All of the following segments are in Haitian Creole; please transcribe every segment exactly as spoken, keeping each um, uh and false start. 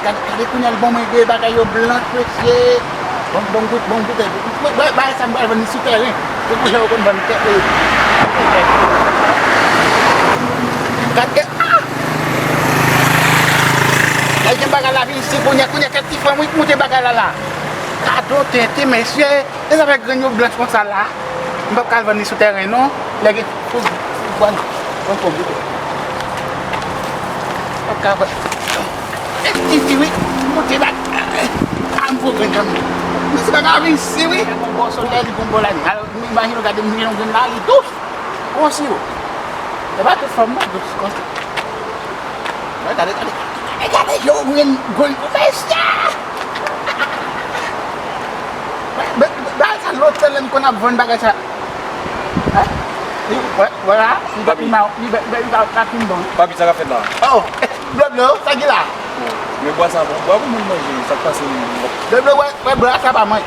Gade, gade kounye a l ban mwen de bagay yo blanch, mesye. Bon, bon goute, bon goute. Mwen, mwen, bagay sa m pral vann li sou tèren. Se pou jan yo konn vann tèt yo. Gade, ah! Gade jan bagay la vin isi kounye a, kounye a kèk ti fanm wi k moute bagay la la. Gade yon tenten, mesye. E sa fè grenn yo blanch konsa la. M p ap ka al vann li sou tèren non. Lè gen foug, foug, ban, ban foug. M p ap ka vann. E ti fi wi, moute bak. A m fò grenn nan. Men se bagay isi wi. Gon bò solèy, li gon bò lani. Alò, imajine w gade m gen yon grenn la, li dous. Konsi yo. E pa tout fanm non, dous konsa. Gade, gade, gade, gade, yo, grenn, grenn, mesye! Ba, ba, ba, sa lòt sèl lè m konn ap vann bagay sa. Hein? Li, wè, wè la, li pa pi mal, li pa, li pa, pa pi bon. Papi, sa k ap fèt la? Oh, Blo Blo, sa ki la? Oh, men bwa sa bon, bwa pou moun manje, sa k pase menm? Blo Blo, wè, wè, bwa sa pa mwen.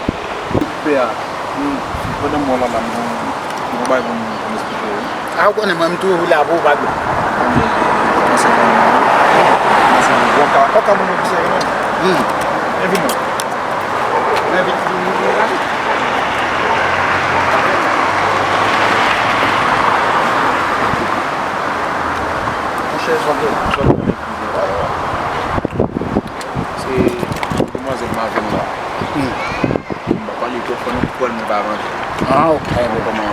Pè a, hmm, pandan m wè w la la, m gon, m gon bagay pou m, pou m esplike w wi. A, ou konnen mwen, m toujou la pou ou, pa dlo. Kòmanse ban mwen, kòmanse ban mwen. Ou ka, ou ka ban mwen konsèy kanmenm. Hmm. Men vin non. Men vin, vin, vin, vin, vin. Monchè, sa w te, sa w te konn epi, se demwazèl m avè l la. Hmm. M pa pale twòp fò non, pou pwèl mwen pa ranje. Ah, ok. Mwen kòman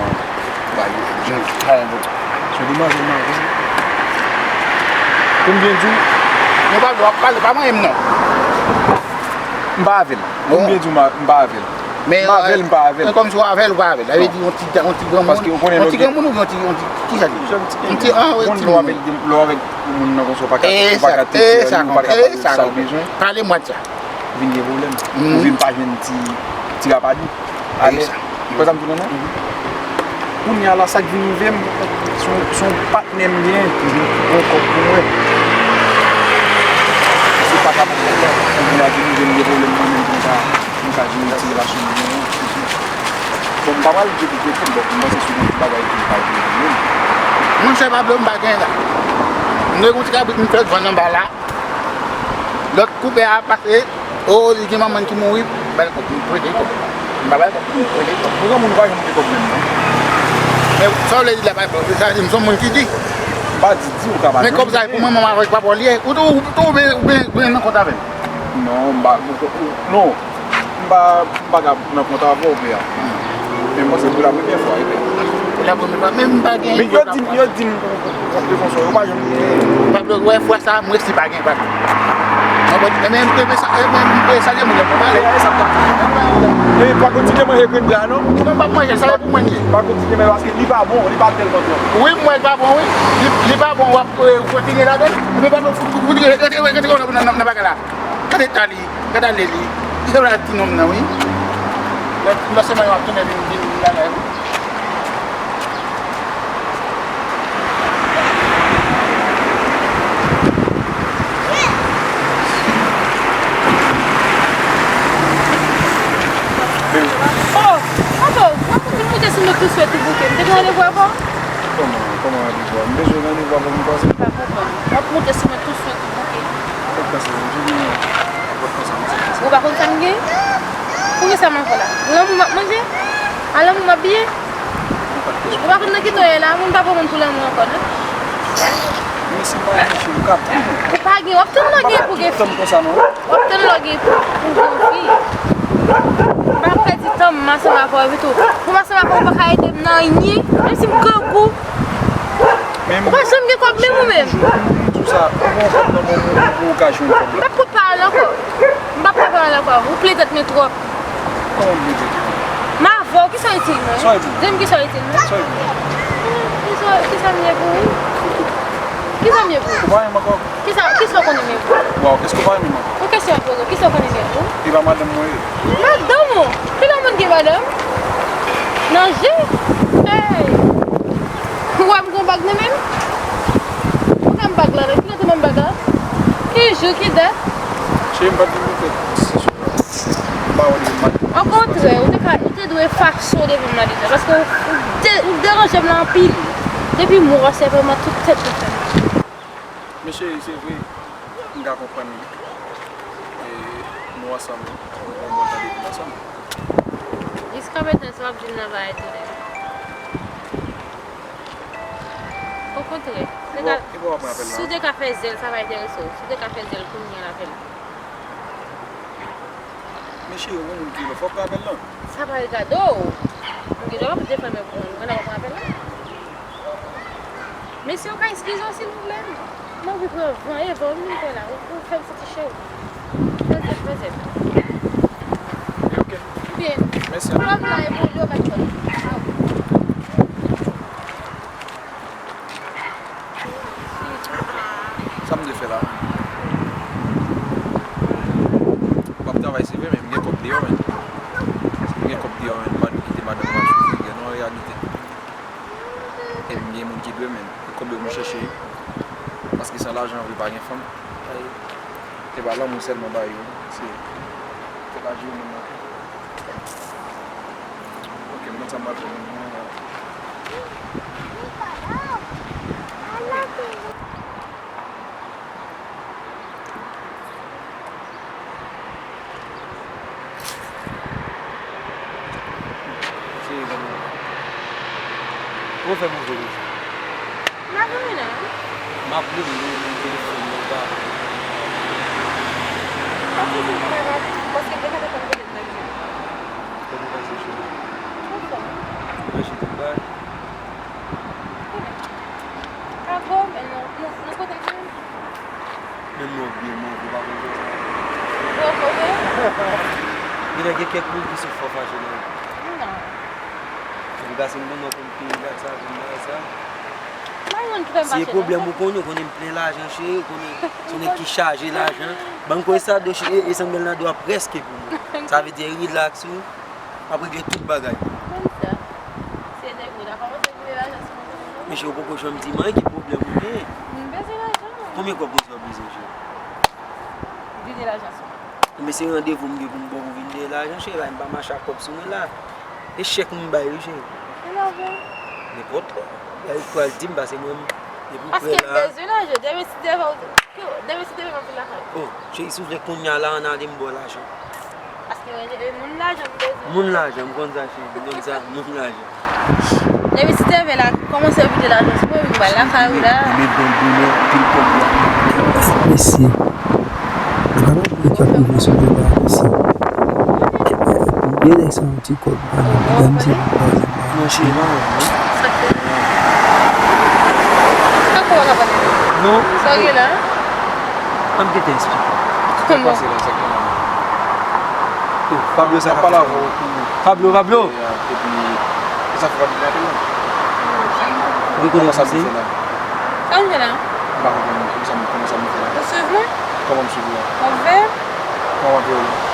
bay yo. Jan, jan, jan. Se demwazèl m avè l. Pou m byen di w. Non, pa, w ap pale, pa manyen m non. M pa avè l. Pou m byen di w, m pa avè l. Men, m avè l, m pa avè l. Men kòmsi w avè l, ou pa avè l. Sa vle di, yon ti, yon ti granmoun, yon ti granmoun oubyen yon ti, yon ti, ki sa di? Yon ti, ah, wi, yon ti moun. Lè w avè l, lè w avè l, moun nan konsa, ou pa ka, ou pa ka tete, ou pa ka pale sa l bezwen. Pale mwa de sa. Vin gen pwoblèm. Ou vin pa jwenn ti, ti rapadou. Alè, ou konprann sa m di w la non? Kounye a la, sa k vin rive m, se yon, se yon patnè m gen, ki vin pran kòb pou mwen. Se pa kapab fè sa. Kounye a vin rive m gen pwoblèm mwen menm konsa, m ka jere ti relasyon m gen an. Bon, m pa pral di pou kote, bon, m panse se yon bagay ki pa jere menm. Monchè Pablo, m pa gen la. M gen yon ti kabrit m fèk vann anba la. Lòt koupè a pase, o, li gen manman l ki mouri, ba l kòb, m prete kòb. M pa ba l kòb, m prete kòb. Pou granmoun pa janm gen kòb menm non. Men sa w vle di la pa kòb, sa vle di m se yon moun ki di. M pa di, di ou ka pa janm gen. Men kòb sa e pou manman m avèk papa w li ye. Ou tou, ou tou, ou byen, ou byen, ou byen nan kont avè l. Non, m pa, non. M pa, m pa ka nan kont avè w, pè a. Men mwen se pou la premyè fwa, wi, pè. Pou la premyè fwa, men m pa gen. Men yo di m, yo di m, konsa, yo pa janm gen. Pablo, wè, fwa sa, m resi pa gen, papa. Mwen, mwen, men, men, men, sa, men, men, sa, gen moun, mwen pale. E, e, sa, e, pa kontinye manje grenn la, non? Non, m p ap manje, sa, e pou mwen, li ye. Pa kontinye, men, paske li pa bon, li pa tèlman bon. Wi, m wè l pa bon, wi. Li, li pa bon, w ap, e, kontinye ladan l. Men, pa, fout, fout, fout, rete, rete, rete, nan, nan, nan bagay la. Gade ta li, gade ale li. Ki sa w la ti nonm nan, wi. Lè, lè semen yo ap tounen vin, vin, vin bagay, wi. Oh, papa, w ap vin moute sou mwen tou swèt ou bouke. M te gen randevou avè w? Kòman, kòman randevou a? M bezwen randevou avè w, m panse. M pa konprann. W ap moute sou mwen tou swèt ou bouke. Ou pa konn sa m gen? Poukisa m avè w la? Lanmou m ap manje? A lanmou m ap biye? Ou pa konn nan ki to ye la? Moun pa pran moun pou lanmou ankò, non? Men si m pa manje, ou ka pran. Ou pa gen, w ap tann lè w gen pou gen fi. W ap tann lè w gen pou, pou gen fi. M pa pèdi tan m ansanm avè w epitou. Pou m ansanm avè w, ou pa ka ede m nan anyen, menm si m grangou. Ou pa janm gen kòb menm ou menm. M ap pran pawòl ankò. M p ap pran pawòl ankò. Ou plezante mwen twòp. Kòman m plezante? M avè w, kisa w itil mwen? Sa w itil? Di m kisa w itil mwen. Sa w itil? Kisa, kisa m ye pou ou? Kisa m ye pou ou? Ou pa renmen m ankò? Kisa, kisa w konnen m ye pou ou? Waw, èske w pa renmen m ankò? Yon kesyon m poze w, kisa w konnen m ye pou ou? E pa madanm mwen ye? Madanm ou? Kilè moun gen madanm? Nan je? Hey! Ou wè m gen yon bag nan men m? Ou wè m bag la, nan ki kote m bag la? Ki jou, ki dat? Cheri, m pa t vin pou fè disisyon. M pa wè li, m pa t. Okontrè, ou te ka, ou te dwe fache w devan m la deja, paske ou, ou de-, ou deranje m la anpil. Depi m wè w, se vrèman tout tèt ou fè m. Men cheri, se vre, m ka konprann, e, nou ansanm, nou pran bon tan depi n ansanm. Jiskaprezan, sa w ap di m nan pa etone m. Okontrè, si w te ka fè zèl, sa va enterese w. Si w te ka fè zèl kounye a l ap fè l. Men cheri, ou gon moun ki rele w, fòk w pran apèl lan. Sa pa regade w. Ou gen dwa pa defann mwen pou mwen, mwen la pa pran apèl lan. Mesye, ou ka eskize w, silvouplè? Mwen anvi pran van, e van, ou vin fè la, ou, ou fè m santi cho. Fè zèl, fè zèl. Ok. Byen. Mèsi. Pran la, e bon, yo, bat kòl. Sa m dwe fè la? M ap travay, se vre, men m gen kòb deyò, men. M gen kòb deyò, men. M pa dwe kite madanm mwen soufri, gen yon reyalite. E m gen moun ki dwe, men. E kòb yo pou m chèche. Paske san lajan, vre, pa gen fanm. Se pa lanmou sèlman ba yo. Se, se pa jwenn moun nan. Ok, m konn sa m ap fè. Cheri, kòman? Kòman w fè manje konsa? M ap goumen la wi. M ap goumen, men telefòn nan pa. M ap toujou goumen avè w, paske m te ka te konn kote m nan goumen. Kòman w pase jounen? Twò fò. Manje tout bagay? Konnen. Pa gwo, men nou, nou, nou kote m ye. Menm lè w byen move, w pa konn sa. Gwo koze. Genlè gen kèk moun ki soufri fache nan vi. Non. Epi pase m konnen w konn pi rilaks avè m bagay sa. M pa gen moun ki fè m fache non. Se pwoblèm ou konnen, ou konnen m plen lajan cheri, ou konnen se yon nèg ki chaje lajan. Ban m kwè sa do cheri, e, e sanm bèl nan do a prèske pou mwen. Sa vle di rilaks ou. M ap regle tout bagay. Konn sa. Se nèg ou la kòmanse vide lajan sou mwen. Mesye, ou poko janm di m anyen, ki pwoblèm ou genyen? M bezwen lajan. Konbyen kòb konsa w bezwen, cheri? Vide lajan sou mwen. Men se randevou m gen pou m ba w pou vin vide lajan, cheri, la, m pa mache ak kòb sou mwen la. E chèk m bay wi, cheri. Ki lajan? Nenpòt. Lè ou pral di m, pase mwen, depi m prè la. Paske m bezwen lajan. Demen si Dye vle, demen si Dye vle, m ap vin lakay ou. Oh, cheri, si w vle kounye a la, ann ale m ba w lajan. Paske mwen, e moun lajan m bezwen. Moun lajan, m konn sa, cheri. M konn sa, moun lajan. Depi si te vle la, kòmanse vide lajan sou mwen, m pral lakay ou la. Li met dan l bonè, pil kòb la. Mesye, gade yon bagay k ap rive sou mwen la, mesye. Genlè se yon ti kòb, pa gen pwoblèm, se yon pwoblèm. Monchè, non, non. Sa k fè? Sa k fè w pa ka pale? Non. Sa w gen la? An m gentan esplike. Kòman? Sa k pase la, sa k gen la? Oh, Pablo sa k ap pale avè w pou Pablo, Pablo. Epi, e sa fè Pablo pa apèl la. Ou rekonèt misye? Sa m fè la? Sa m fè la? M pa konprann kòman sa m, kòman sa m fè la. Ou swiv mwen? Kòman m swiv ou la? W ap veye? Kòman m ap veye w la?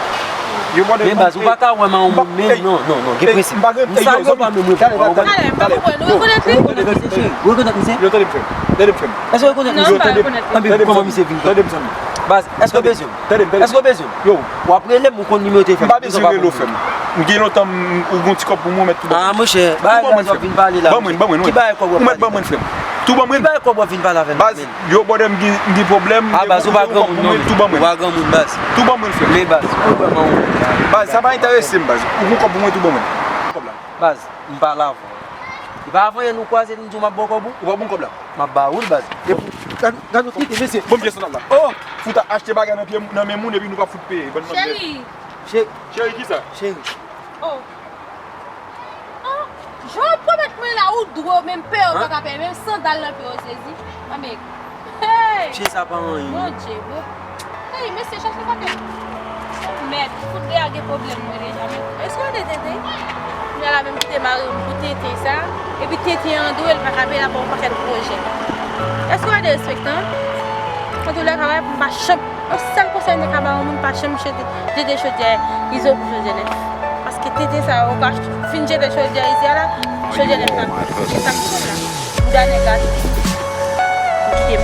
Yo bòde. Men baz, ou pa ka wè m a yon moun menm, non, non, non, gen prensip. M salye w pa menm reponn mwen, ou rekonèt li? Ou rekonèt misye, cheri? Ou rekonèt misye? Yo, tande m frè m. Tande m frè m. Èske w rekonèt misye? Anpil, kòman misye vin? Tande m, zanmi. Baz, èske w bezwen m? Tande m, tande m. Èske w bezwen m? Yo. W ap rele m, ou konn nimewo telefòn. M pa bezwen rele w, frè m. M gen lontan m, ou gon ti kòb pou mwen, ou mèt tou ban mwen. Ah, monchè, bagay baz w ap vin pale la. Ban mwen, ban mwen, ban mwen. Ki bagay kòb w ap pale la? Ou mèt ban mwen, frè m. Tou ban mwen. Ki bagay kòb w ap vin pale avè m la, men? Yo, bòdè, m gen, m gen pwoblèm. Ah, baz, ou pa granmoun, non, men. Tou ban mwen. Ou pa granmoun, baz. Tou ban mwen, frè m. Men, baz, ou pa granmoun. Baz, sa pa enterese m, baz. Ou gon kòb pou mwen, tou ban mwen. Kòb la. Baz, m pale avè w. E pa avan yè nou kwaze, m di w m ap ba w kòb ou? Ou pa ban m kòb la? M ap ba ou l, baz. Epi, gad, gad nou kite, mesye. Ban m pyès sandal la. Oh! Fout a achte bagay nan pye, nan men moun, epi nou pa fout peye. Bann manje. Cheri! Che- Cheri, kisa? Cheri. Oh. Oh, jan w pwomèt mwen la, ou dwe w menm peye, ou pa ka peye, menm sandal nan pye w, sezi. Anben, hey! Che sa pa anyen. Bondye, bon. Hey, mesye, chache sa ke. Mèd, fout de a gen pwoblèm mwen deja, men. Èske w ede tenten? Kounye a la menm kite mari m pou tenten sa. Epi tenten an dwe, l pa ka peye, l ap yon pakèt pwojè. Èske w ede respektan? Antoulèka, w pa chanm Yon sèl konsèy m te ka ba yon moun, pa janm jete, jete chodyè izo pou chodyè nèf. Paske tenten sa yo, ou ka fin jete chodyè izi a la, chodyè nèf la. E sa k pou fè m la? Bouda nèg la, kite m.